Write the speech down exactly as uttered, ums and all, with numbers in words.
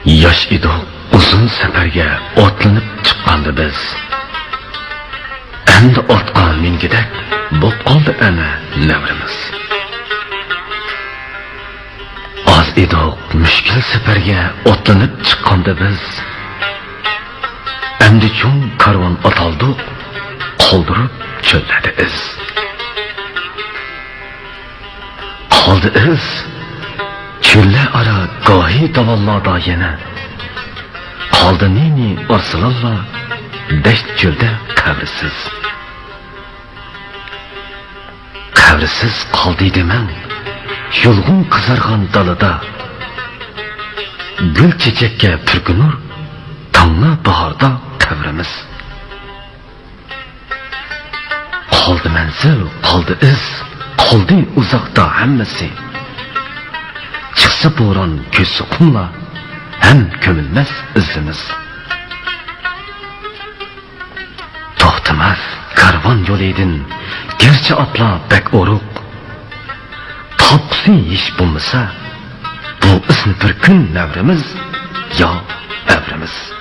ياش ئىدۇق ئۇزۇن سەپەرگە ئاتلىنىپ چىققاندا بىز. ئەمدى ئاتقا مىنگۈدەك بوپ قالدى ئەنە نەۋرىمىز. ئاز ئىدۇق مۈشكۈل سەپەرگە ئاتلىنىپ چىققاندا بىز. ئەمدى چوڭ كارۋان ئاتالدۇق، قالدۇرۇپ چۆللەردە ئىز. قالدى ئىز چۆللەر ئارا گاھى داۋانلاردا يەنە. قالدى نى-نى ئارسلانلار دەشت چۆلدە قەبرىسىز. قەبرىسىز قالدى دېمەڭ يۇلغۇن قىزارغان دالىدا. گۈل چېچەككە پۈركىنۇر تاڭلار باھاردا قەبرىمىز. قالدى مەنزىل، قالدى ئىز، قالدى ئۇزاقتا ھەممىسى. چىقسا بوران، كۆچسە قۇملار، ھەم كۆمۈلمەس ئىزىمىز. توختىماس كارۋان يولىدىن، گەرچە ئاتلار بەك ئورۇق، تاپقۇسى ھېچ بولمىسا، بۇ ئىزنى بىر كۈن نەۋرىمىز يا ئەۋرىمىز.